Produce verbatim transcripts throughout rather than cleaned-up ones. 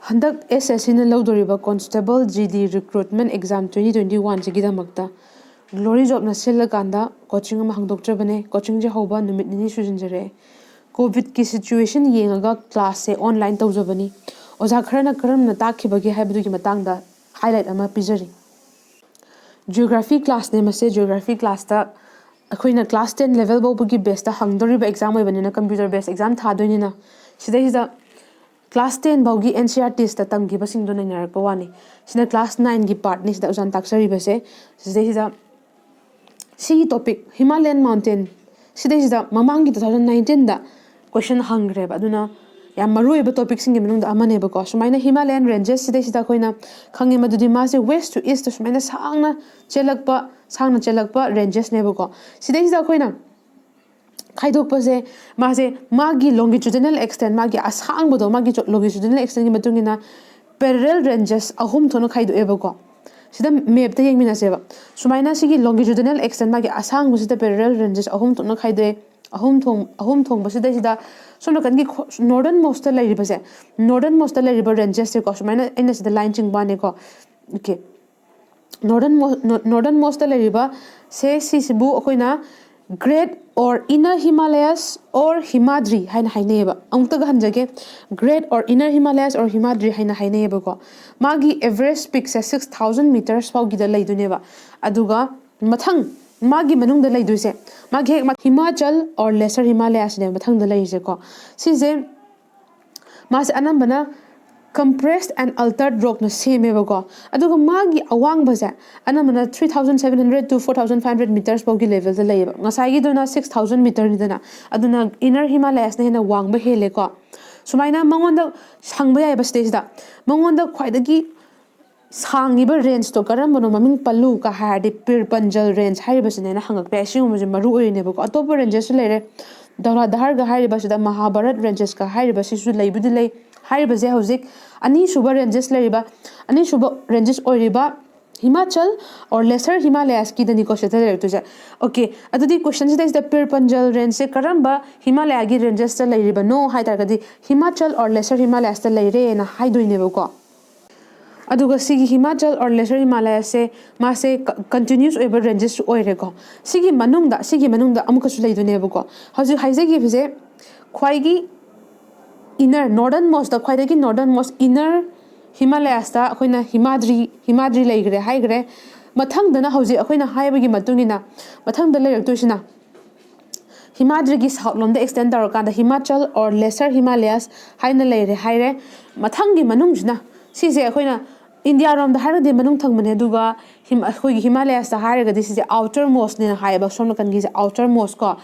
ꯍꯟꯗꯛ S S ꯁꯤꯅ ꯂꯧꯗꯣꯔꯤꯕ constable G D recruitment exam twenty twenty ꯋꯥꯟꯁꯤꯒꯤꯗꯃꯛꯇ ꯒ꯭ꯂꯣꯔꯤ ꯖꯣꯕꯅ ꯁꯤꯜꯂꯀꯥꯟꯗ ꯀꯣꯆꯤꯡ ꯑꯃ ꯍꯥꯡꯗꯣꯛꯆꯕꯅꯦ꯫ ꯀꯣꯆꯤꯡꯁꯦ ꯍꯧꯕ ꯅꯨꯃꯤꯠ ꯅꯤꯅꯤ ꯁꯨꯖꯤꯟꯖꯔꯦ꯫ ꯀꯣꯚꯤꯗꯀꯤ ꯁꯤꯆꯨꯋꯦꯁꯟ ꯌꯦꯡꯉꯒ ꯀ꯭ꯂꯥꯁꯁꯦ ꯑꯣꯟꯂꯥꯏꯟ ꯇꯧꯖꯕꯅꯤ꯫ ꯑꯣꯖꯥ ꯈꯔꯅ ꯀꯔꯝꯅ ꯇꯥꯛꯈꯤꯕꯒꯦ ꯍꯥꯏꯕꯗꯨꯒꯤ ꯃꯇꯥꯡꯗ ꯍꯥꯏꯂꯥꯏꯠ ꯑꯃ ꯄꯤꯖꯔꯤ꯫ ꯖꯤꯑꯣꯒ꯭ꯔꯥꯐꯤ ꯀ꯭ꯂꯥꯁꯅꯦ ꯃꯁꯦ꯫ ꯖꯤꯑꯣꯒ꯭ꯔꯥꯐꯤ ꯀ꯭ꯂꯥꯁꯇ ꯑꯩꯈꯣꯏꯅ ꯀ꯭ꯂꯥꯁ ꯇꯦꯟ ꯂꯦꯚꯦꯜ ꯐꯥꯎꯕꯒꯤ ꯕꯦꯁꯇ ꯍꯪꯗꯧꯔꯤꯕ ꯑꯦꯛꯖꯥꯝ ꯑꯣꯏꯕꯅꯤꯅ, ꯀꯝꯄ꯭ꯌꯨꯇꯔ ꯕꯦꯁ ꯑꯦꯛꯖꯥꯝ ꯊꯥꯗꯣꯏꯅꯤꯅ, ꯁꯤꯗꯩꯁꯤꯗ ꯀ꯭ꯂꯥꯁ ꯇꯦꯟ ꯐꯥꯎꯒꯤ ꯑꯦꯟ ꯁꯤ ꯑꯥꯔ ꯇꯤꯁꯇ ꯇꯝꯈꯤꯕꯁꯤꯡꯗꯣ ꯅꯩꯅꯔꯛꯄ ꯋꯥꯅꯤ꯫ ꯁꯤꯅ ꯀ꯭ꯂꯥꯁ ꯅꯥꯏꯟꯒꯤ ꯄꯥꯔꯠꯅꯤ ꯁꯤꯗ ꯑꯣꯖꯥꯅ ꯇꯥꯛꯆꯔꯤꯕꯁꯦ꯫ ꯁꯤꯗꯩꯁꯤꯗ ꯁꯤꯒꯤ ꯇꯣꯄꯤꯛ ꯍꯤꯃꯥꯂꯌꯟ ꯃꯥꯎꯟꯇꯦꯟ, ꯁꯤꯗꯩꯁꯤꯗ ꯃꯃꯥꯡꯒꯤ ꯇꯨ ꯊꯥꯎꯖꯟ ꯅꯥꯏꯟꯇꯤꯟꯗ ꯀꯣꯏꯁꯟ ꯍꯪꯈ꯭ꯔꯦꯕ꯫ ꯑꯗꯨꯅ ꯌꯥꯝ ꯃꯔꯨ ꯑꯣꯏꯕ ꯇꯣꯄꯤꯛꯁꯤꯡꯒꯤ ꯃꯅꯨꯡꯗ ꯑꯃꯅꯦꯕꯀꯣ꯫ ꯁꯨꯃꯥꯏꯅ ꯍꯤꯃꯥꯂꯌꯟ ꯔꯦꯟꯖꯦꯁ ꯁꯤꯗꯩꯁꯤꯗ ꯑꯩꯈꯣꯏꯅ ꯈꯪꯉꯦ ꯃꯗꯨꯗꯤ ꯃꯥꯁꯦ ꯋꯦꯁ ꯇꯨ ꯏꯁꯇ ꯁꯨꯃꯥꯏꯅ ꯁꯥꯡꯅ ꯆꯦꯜꯂꯛꯄ, ꯁꯥꯡꯅ ꯆꯦꯜꯂꯛꯄ ꯔꯦꯟꯖꯦꯁꯅꯦꯕꯀꯣ꯫ ꯁꯤꯗꯩꯁꯤꯗ ꯑꯩꯈꯣꯏꯅ ꯈꯥꯏꯗꯣꯛꯄꯁꯦ, ꯃꯥꯁꯦ ꯃꯥꯒꯤ ꯂꯣꯡꯒꯤꯆꯨꯗꯤꯅꯦꯜ ꯑꯦꯛꯁꯇꯦꯟ, ꯃꯥꯒꯤ ꯑꯁꯥꯡꯕꯗꯣ, ꯃꯥꯒꯤ ꯂꯣꯡꯒꯤꯆꯨꯗꯤꯅꯦꯜ ꯑꯦꯛꯁꯇꯦꯟꯒꯤ ꯃꯇꯨꯡ ꯏꯟꯅ ꯄꯦꯔꯦꯂꯦꯜ ꯔꯦꯟꯖꯦꯁ ꯑꯍꯨꯝ ꯊꯣꯛꯅ ꯈꯥꯏꯗꯣꯛꯑꯦꯕꯀꯣ꯫ ꯁꯤꯗ ꯃꯦꯞꯇ ꯌꯦꯡꯃꯤꯟꯅꯁꯦꯕ꯫ ꯁꯨꯃꯥꯏꯅ ꯁꯤꯒꯤ ꯂꯣꯡꯒꯤꯆꯨꯗꯤꯅꯦꯜ ꯑꯦꯛꯁꯇꯦꯟ ꯃꯥꯒꯤ ꯑꯁꯥꯡꯕꯁꯤꯗ ꯄꯦꯔꯦꯂꯦꯜ ꯔꯦꯟꯖꯦꯁ ꯑꯍꯨꯝ ꯊꯣꯛꯅ ꯈꯥꯏꯗꯣꯛꯑꯦ꯫ ꯑꯍꯨꯝ ꯊꯣꯡ-, ꯑꯍꯨꯝ ꯊꯣꯡꯕꯁꯤꯗꯩꯁꯤꯗ ꯁꯣꯝ ꯅꯥꯀꯟꯒꯤ ꯈꯣ-, ꯅꯣꯔꯗꯔꯟ ꯃꯣꯁꯇ ꯂꯩꯔꯤꯕꯁꯦ, ꯅꯣꯔꯗꯔꯟ ꯃꯣꯁꯇ ꯂꯩꯔꯤꯕ ꯔꯦꯟꯖꯦꯁꯁꯦꯀꯣ, ꯁꯨꯃꯥꯏꯅ ꯑꯩꯅ ꯁꯤꯗ ꯂꯥꯏꯟ ꯆꯤꯡꯕ ꯋꯥꯅꯤꯀꯣ꯫ ꯑꯣꯀꯦ꯫ ꯅꯣꯔꯗꯔꯟ ꯃꯣ-, ꯅꯣ-, ꯅꯣꯔꯗꯔꯟ ꯃꯣꯁꯇ ꯂꯩꯔꯤꯕ ꯁꯦ ꯁꯤꯁꯤꯕꯨ ꯑꯩꯈꯣꯏꯅ Great or Inner Himalayas or Himadri ꯍꯥꯏꯅ ꯍꯥꯏꯅꯩꯌꯦꯕ꯫ ꯑꯃꯨꯛꯇꯒ ꯍꯟꯖꯒꯦ, Great or Inner Himalayas or Himadri ꯍꯥꯏꯅ ꯍꯥꯏꯅꯩꯌꯦꯕꯀꯣ꯫ ꯃꯥꯒꯤ ꯑꯦꯚꯔꯦꯖ ꯄꯤꯛꯁꯦ ꯁꯤꯛꯁ ꯊꯥꯎꯖꯟ ꯃꯤꯇꯔꯁ ꯐꯥꯎꯒꯤꯗ ꯂꯩꯗꯣꯏꯅꯦꯕ꯫ ꯑꯗꯨꯒ ꯃꯊꯪ ꯃꯥꯒꯤ ꯃꯅꯨꯡꯗ ꯂꯩꯗꯣꯏꯁꯦ, ꯃꯥꯒꯤ ꯍꯦꯛ ꯃ-, ꯍꯤꯃꯥꯆꯜ or Lesser Himalayasꯅꯦꯕ ꯃꯊꯪꯗ ꯂꯩꯔꯤꯁꯦꯀꯣ꯫ ꯁꯤꯁꯦ ꯃꯥꯁꯦ ꯑꯅꯝꯕꯅ compressed and altered rockꯅ ꯁꯦꯝꯃꯦꯕꯀꯣ꯫ ꯑꯗꯨꯒ ꯃꯥꯒꯤ ꯑꯋꯥꯡꯕꯁꯦ ꯑꯅꯝꯕꯅ three thousand seven hundred to four thousand five hundred meters ꯐꯥꯎꯒꯤ ꯂꯦꯚꯦꯜꯗ ꯂꯩꯌꯦꯕ꯫ ꯉꯁꯥꯏꯒꯤꯗꯨꯅ six thousand meterꯅꯤꯗꯅ, ꯑꯗꯨꯅ Inner Himalayasꯅ ꯍꯦꯟꯅ ꯋꯥꯡꯕ ꯍꯦꯜꯂꯦꯀꯣ꯫ ꯁꯨꯃꯥꯏꯅ ꯃꯉꯣꯟꯗ ꯍꯪꯕ ꯌꯥꯏꯑꯕ ꯁꯤꯗꯩꯁꯤꯗ, ꯃꯉꯣꯟꯗ ꯈ꯭ꯋꯥꯏꯗꯒꯤ ꯁꯥꯡꯉꯤꯕ ꯔꯦꯟꯖꯇꯣ ꯀꯔꯝꯕꯅꯣ ꯃꯃꯤꯡ ꯄꯜꯂꯨ ꯀ ꯍꯥꯏꯔꯗꯤ ꯄꯤꯔ ꯄꯟꯖꯜ ꯔꯦꯟꯖ ꯍꯥꯏꯔꯤꯕꯁꯤꯅꯦꯅ ꯍꯪꯉꯛꯄ ꯌꯥꯏ꯫ ꯁꯤꯒꯨꯝꯕꯁꯦ ꯃꯔꯨ ꯑꯣꯏꯔꯤꯅꯦꯕꯀꯣ꯫ ꯑꯇꯣꯞꯄ ꯔꯦꯟꯖꯦꯁꯁꯨ ꯂꯩꯔꯦ, ꯙꯧꯂꯥꯙꯥꯔꯒ ꯍꯥꯏꯔꯤꯕꯁꯤꯗ ꯃꯍꯥꯚꯥꯔꯠ ꯔꯦꯟꯖꯦꯁꯀ ꯍꯥꯏꯔꯤꯕꯁꯤꯁꯨ ꯂꯩꯕꯨꯗꯤ ꯂꯩ꯫ ꯍꯥꯏꯔꯤꯕꯁꯦ ꯍꯧꯖꯤꯛ ꯑꯅꯤꯁꯨꯕ ꯔꯦꯟꯖꯦꯁ ꯂꯩꯔꯤꯕ, ꯑꯅꯤꯁꯨꯕ ꯔꯦꯟꯖꯦꯁ ꯑꯣꯏꯔꯤꯕ Himachal or Lesser Himalayas ꯀꯤꯗꯅꯤꯀꯣ ꯁꯤꯗ ꯂꯩꯔꯛꯇꯣꯏꯁꯦ꯫ Okay, ꯑꯗꯨꯗꯤ question ꯁꯤꯗꯩꯁꯤꯗ ꯄꯤꯔ ꯄꯟꯖꯜ range ꯁꯦ ꯀꯔꯝꯕ ꯍꯤꯃꯥꯂꯌꯥꯒꯤ ranges ꯇ ꯂꯩꯔꯤꯕꯅꯣ ꯍꯥꯏ ꯇꯥꯔꯒꯗꯤ, Himachal or Lesser Himalayas ꯇ ꯂꯩꯔꯦꯅ ꯍꯥꯏꯗꯣꯏꯅꯦꯕꯀꯣ꯫ ꯑꯗꯨꯒ ꯁꯤꯒꯤ Himachal or Lesser Himalayas ꯁꯦ ꯃꯥꯁꯦ ꯀ-, continuous ꯑꯣꯏꯕ ranges ꯁꯨ ꯑꯣꯏꯔꯦꯀꯣ꯫ ꯁꯤꯒꯤ ꯃꯅꯨꯡꯗ, ꯁꯤꯒꯤ ꯃꯅꯨꯡꯗ ꯑꯃꯨꯛꯀꯁꯨ ꯂꯩꯗꯣꯏꯅꯦꯕꯀꯣ꯫ ꯍꯧꯖꯤꯛ ꯍꯥꯏꯖꯈꯤꯕꯁꯦ ꯈ꯭ꯋꯥꯏꯒꯤ inner, northern most ꯇ, ꯈ꯭ꯋꯥꯏꯗꯒꯤ northern most inner Himalayas ꯇ ꯑꯩꯈꯣꯏꯅ ꯍꯤꯃꯥꯗ꯭ꯔꯤ, ꯍꯤꯃꯥꯗ꯭ꯔꯤ ꯂꯩꯈ꯭ꯔꯦ ꯍꯥꯏꯈ꯭ꯔꯦ꯫ ꯃꯊꯪꯗꯅ ꯍꯧꯖꯤꯛ ꯑꯩꯈꯣꯏꯅ ꯍꯥꯏꯕꯒꯤ ꯃꯇꯨꯡ ꯏꯟꯅ ꯃꯊꯪꯗ ꯂꯩꯔꯛꯇꯣꯏꯁꯤꯅ ꯍꯤꯃꯥꯗ꯭ꯔꯤꯒꯤ south ꯂꯣꯝꯗ extend ꯇꯧꯔꯀꯥꯟꯗ Himachal or Lesser Himalayas ꯍꯥꯏꯅ ꯂꯩꯔꯦ ꯍꯥꯏꯔꯦ꯫ ꯃꯊꯪꯒꯤ ꯃꯅꯨꯡꯁꯤꯅ, ꯁꯤꯁꯦ ꯑꯩꯈꯣꯏꯅ ꯏꯟꯗꯤꯌꯥꯔꯣꯝꯗ ꯍꯥꯏꯔꯒꯗꯤ ꯃꯅꯨꯡ ꯊꯪꯕꯅꯦ, ꯑꯗꯨꯒ ꯍꯤꯝ-, ꯑꯩꯈꯣꯏꯒꯤ Himalayas ꯇ ꯍꯥꯏꯔꯒꯗꯤ ꯁꯤꯁꯦ outer most ꯅꯦꯅ ꯍꯥꯏꯌꯦꯕ, ꯁꯣꯝ ꯅꯥꯀꯟꯒꯤꯁꯦ outer most ꯀꯣ꯫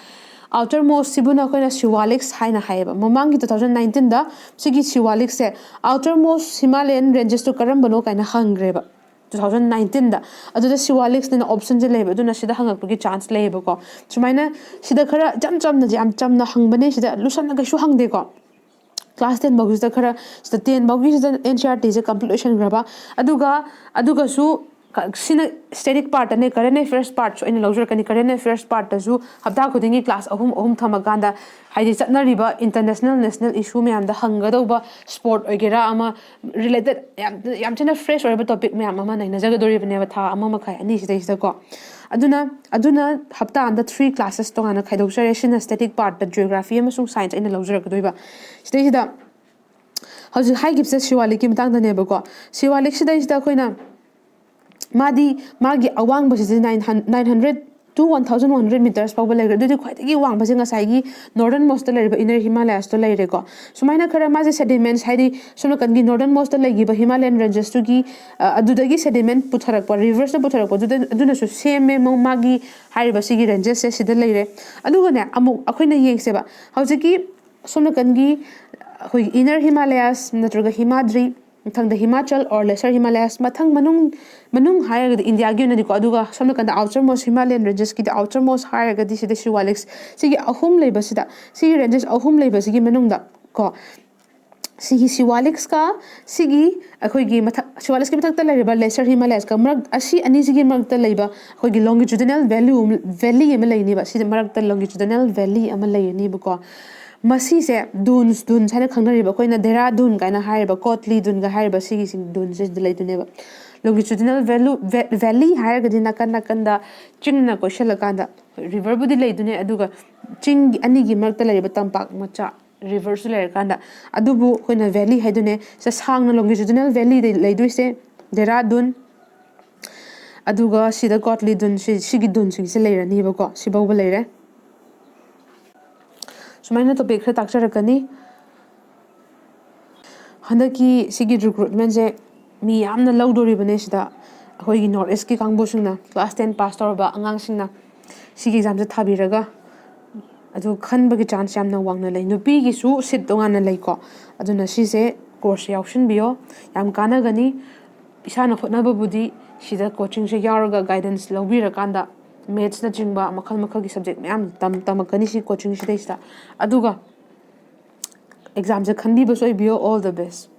Outer most ꯁꯤꯕꯨꯅ ꯑꯩꯈꯣꯏꯅ Siwaliks ꯍꯥꯏꯅ ꯍꯥꯏꯌꯦꯕ꯫ ꯃꯃꯥꯡꯒꯤ two thousand nineteen ꯗ ꯁꯤꯒꯤ Siwaliks ꯁꯦ outer most Himalayan ranges two ꯀꯔꯝꯕꯅꯣ ꯀꯥꯏꯅ ꯍꯪꯈ꯭ꯔꯦꯕ, two thousand nineteen ꯗ꯫ ꯑꯗꯨꯗ Siwaliks ꯅꯦꯅ option ꯁꯦ ꯂꯩꯕ, ꯑꯗꯨꯅ ꯁꯤꯗ ꯍꯪꯉꯛꯄꯒꯤ chance ꯂꯩꯌꯦꯕꯀꯣ꯫ ꯁꯨꯃꯥꯏꯅ ꯁꯤꯗ ꯈꯔ ꯏꯆꯝ ꯆꯝꯅ, ꯌꯥꯝ ꯆꯝꯅ ꯍꯪꯕꯅꯦ, ꯁꯤꯗ ꯂꯨꯁꯟꯅ ꯀꯩꯁꯨ ꯍꯪꯗꯦꯀꯣ꯫ Class ten ꯐꯥꯎꯒꯤꯁꯤꯗ ꯈꯔ, ꯁꯤꯗ ten ꯐꯥꯎꯒꯤꯁꯤꯗ N C E R T ꯁꯦ complete ꯑꯣꯏꯁꯟꯈ꯭ꯔꯕ꯫ ꯑꯗꯨꯒ, ꯑꯗꯨꯒꯁꯨ ꯀ-, ꯁꯤꯅ static part ꯇꯅꯦ, current affairs part ꯁꯨ ꯑꯩꯅ ꯂꯧꯖꯔꯛꯀꯅꯤ꯫ Current affairs part ꯇꯁꯨ ꯍꯞꯇꯥ ꯈꯨꯗꯤꯡꯒꯤ class ꯑꯍꯨꯝ, ꯑꯍꯨꯝ ꯊꯝꯃꯀꯥꯟꯗ, ꯍꯥꯏꯗꯤ ꯆꯠꯅꯔꯤꯕ international, national issue ꯃꯌꯥꯝꯗ ꯍꯪꯒꯗꯧꯕ, sport ꯑꯣꯏꯒꯦꯔꯥ ꯑꯃ, related ꯌꯥꯝ, ꯌꯥꯝ ꯊꯤꯅ fresh ꯑꯣꯏꯔꯕ topic ꯃꯌꯥꯝ ꯑꯃ ꯅꯩꯅꯖꯒꯗꯣꯔꯤꯕꯅꯦꯕ ꯊꯥ ꯑꯃ ꯃꯈꯥꯏ ꯑꯅꯤꯁꯤꯗꯩꯁꯤꯗꯀꯣ꯫ ꯑꯗꯨꯅ, ꯑꯗꯨꯅ ꯍꯞꯇꯥ ꯑꯃꯗ three classes ꯇꯣꯉꯥꯟꯅ ꯈꯥꯏꯗꯣꯛꯆꯔꯦ꯫ ꯁꯤꯅ static part ꯇ geography ꯑꯃꯁꯨꯡ science ꯑꯩꯅ ꯂꯧꯖꯔꯛꯀꯗꯣꯏꯕ꯫ ꯁꯤꯗꯩꯁꯤꯗ ꯍꯧꯖꯤꯛ ꯍꯥꯏꯈꯤꯕꯁꯦ Siwalik ꯀꯤ ꯃꯇꯥꯡꯗꯅꯦꯕꯀꯣ꯫ Siwalik ꯁꯤꯗꯩꯁꯤꯗ ꯑꯩꯈꯣꯏꯅ, ꯃꯥꯗꯤ, ꯃꯥꯒꯤ ꯑꯋꯥꯡꯕꯁꯤꯗꯤ nine hundred to one thousand one hundred meters ꯐꯥꯎꯕ ꯂꯩꯈ꯭ꯔꯦ꯫ ꯑꯗꯨꯗꯤ ꯈ꯭ꯋꯥꯏꯗꯒꯤ ꯋꯥꯡꯕꯁꯦ ꯉꯁꯥꯏꯒꯤ northern most ꯇ ꯂꯩꯔꯤꯕ Inner Himalayas ꯇꯣ ꯂꯩꯔꯦꯀꯣ꯫ ꯁꯨꯃꯥꯏꯅ ꯈꯔ ꯃꯥꯁꯦ sediments, ꯍꯥꯏꯗꯤ ꯁꯣꯝ ꯅꯥꯀꯟꯒꯤ northern most ꯇ ꯂꯩꯈꯤꯕ Himalayan ranges ꯇꯨꯒꯤ, ꯑ, ꯑꯗꯨꯗꯒꯤ sediment ꯄꯨꯊꯔꯛꯄ, rivers ꯅ ꯄꯨꯊꯔꯛꯄ, ꯑꯗꯨꯗ, ꯑꯗꯨꯅꯁꯨ ꯁꯦꯝꯃꯦ ꯃ-, ꯃꯥꯒꯤ ꯍꯥꯏꯔꯤꯕ ꯁꯤꯒꯤ ranges ꯁꯦ ꯁꯤꯗ ꯂꯩꯔꯦ꯫ ꯑꯗꯨꯒꯅꯦ, ꯑꯃꯨꯛ ꯑꯩꯈꯣꯏꯅ ꯌꯦꯡꯁꯦꯕ, ꯍꯧꯖꯤꯛꯀꯤ ꯁꯣꯝ ꯅꯥꯀꯟꯒꯤ ꯑꯩꯈꯣꯏꯒꯤ Inner Himalayas ꯅꯠꯇ꯭ꯔꯒ ꯍꯤꯃꯥꯗ꯭ꯔꯤ, ꯃꯊꯪꯗ Himachal or Lesser Himalayas, ꯃꯊꯪ ꯃꯅꯨꯡ, ꯃꯅꯨꯡ ꯍꯥꯏꯔꯒꯗꯤ ꯏꯟꯗꯤꯌꯥꯒꯤ ꯑꯣꯏꯅꯗꯤꯀꯣ, ꯑꯗꯨꯒ ꯁꯣꯝ ꯅꯥꯀꯟꯗ outer most Himalayan ranges ꯀꯤꯗꯤ outer most ꯍꯥꯏꯔꯒꯗꯤ ꯁꯤꯗ Siwaliks꯫ ꯁꯤꯒꯤ ꯑꯍꯨꯝ ꯂꯩꯕꯁꯤꯗ, ꯁꯤꯒꯤ ranges ꯑꯍꯨꯝ ꯂꯩꯕꯁꯤꯒꯤ ꯃꯅꯨꯡꯗ ꯀꯣ, ꯁꯤꯒꯤ ꯁꯤꯋꯥꯂꯤꯛꯁꯀ ꯁꯤꯒꯤ ꯑꯩꯈꯣꯏꯒꯤ ꯃꯊꯛ, ꯁꯤꯋꯥꯂꯤꯛꯁꯀꯤ ꯃꯊꯛꯇ ꯂꯩꯔꯤꯕ ꯂꯦꯁꯔ ꯍꯤꯃꯥꯂꯌꯥꯁꯀ ꯃꯔꯛ, ꯑꯁꯤ ꯑꯅꯤꯁꯤꯒꯤ ꯃꯔꯛꯇ ꯂꯩꯕ ꯑꯩꯈꯣꯏꯒꯤ longitudinal value, valley ꯑꯃ ꯂꯩꯅꯦꯕ꯫ ꯁꯤꯗ ꯃꯔꯛꯇ longitudinal valley ꯑꯃ ꯂꯩꯔꯅꯤꯕꯀꯣ꯫ ꯃꯁꯤꯁꯦ dunes, dunes ꯍꯥꯏꯅ ꯈꯪꯅꯔꯤꯕ, ꯑꯩꯈꯣꯏꯅ ꯗꯦꯔꯥ ꯗꯨꯟ ꯀꯥꯏꯅ ꯍꯥꯏꯔꯤꯕ, ꯀꯣꯠꯂꯤ ꯗꯨꯟꯒ ꯍꯥꯏꯔꯤꯕ ꯁꯤꯒꯤꯁꯤ dunes ꯁꯤꯗ ꯂꯩꯗꯣꯏꯅꯦꯕ꯫ Longitudinal value, valley ꯍꯥꯏꯔꯒꯗꯤ ꯅꯥꯀꯟ ꯅꯥꯀꯟꯗ ꯆꯤꯡꯅ ꯀꯣꯏꯁꯜꯂꯀꯥꯟꯗ, river ꯕꯨꯗꯤ ꯂꯩꯗꯣꯏꯅꯦ, ꯑꯗꯨꯒ ꯆꯤꯡ ꯑꯅꯤꯒꯤ ꯃꯔꯛꯇ ꯂꯩꯔꯤꯕ ꯇꯝꯄꯥꯛ ꯃꯆꯥ, river ꯁꯨ ꯂꯩꯔꯀꯥꯟꯗ꯫ ꯑꯗꯨꯕꯨ ꯑꯩꯈꯣꯏꯅ valley ꯍꯥꯏꯗꯣꯏꯅꯦ꯫ ꯁꯤꯗ ꯁꯥꯡꯅ longitudinal valley ꯗ ꯂꯩꯗꯣꯏꯁꯦ ꯗꯦꯔꯥ ꯗꯨꯟ, ꯑꯗꯨꯒ ꯁꯤꯗ ꯀꯣꯠꯂꯤ ꯗꯨꯟ, ꯁꯤ, ꯁꯤꯒꯤ ꯗꯨꯟꯁꯤꯡꯁꯦ ꯂꯩꯔꯅꯤꯕꯀꯣ꯫ ꯁꯤꯐꯥꯎꯕ ꯂꯩꯔꯦ꯫ ꯁꯨꯃꯥꯏꯅ topic ꯈꯔ ꯇꯥꯛꯆꯔꯛꯀꯅꯤ꯫ ꯍꯟꯗꯛꯀꯤ ꯁꯤꯒꯤ recruitment ꯁꯦ ꯃꯤ ꯌꯥꯝꯅ ꯂꯧꯗꯣꯔꯤꯕꯅꯦ꯫ ꯁꯤꯗ ꯑꯩꯈꯣꯏꯒꯤ North East ꯀꯤ ꯀꯥꯡꯕꯨꯁꯤꯡꯅ, class ten pass ꯇꯧꯔꯕ ꯑꯉꯥꯡꯁꯤꯡꯅ ꯁꯤꯒꯤ exam ꯁꯦ ꯊꯥꯕꯤꯔꯒ ꯑꯗꯨ ꯈꯟꯕꯒꯤ chance ꯌꯥꯝꯅ ꯋꯥꯡꯅ ꯂꯩ꯫ ꯅꯨꯄꯤꯒꯤꯁꯨ seat ꯇꯣꯉꯥꯟꯅ ꯂꯩꯀꯣ꯫ ꯑꯗꯨꯅ ꯁꯤꯁꯦ course ꯁꯦ ꯌꯥꯎꯁꯤꯟꯕꯤꯌꯣ, ꯌꯥꯝ ꯀꯥꯟꯅꯒꯅꯤ꯫ ꯏꯁꯥꯅ ꯍꯣꯠꯅꯕꯕꯨꯗꯤ ꯁꯤꯗ coaching ꯁꯦ ꯌꯥꯎꯔꯒ guidance ꯂꯧꯕꯤꯔꯀꯥꯟꯗ maths ꯅꯆꯤꯡꯕ ꯃꯈꯜ ꯃꯈꯜꯒꯤ subject ꯃꯌꯥꯝ ꯇꯝ-, ꯇꯝꯃꯛꯀꯅꯤ ꯁꯤ coaching ꯁꯤꯗꯩꯁꯤꯗ꯫ ꯑꯗꯨꯒ exam say ꯈꯟꯕꯤꯕꯁꯨ ꯑꯣꯏꯕꯤꯌꯣ꯫ All the best꯫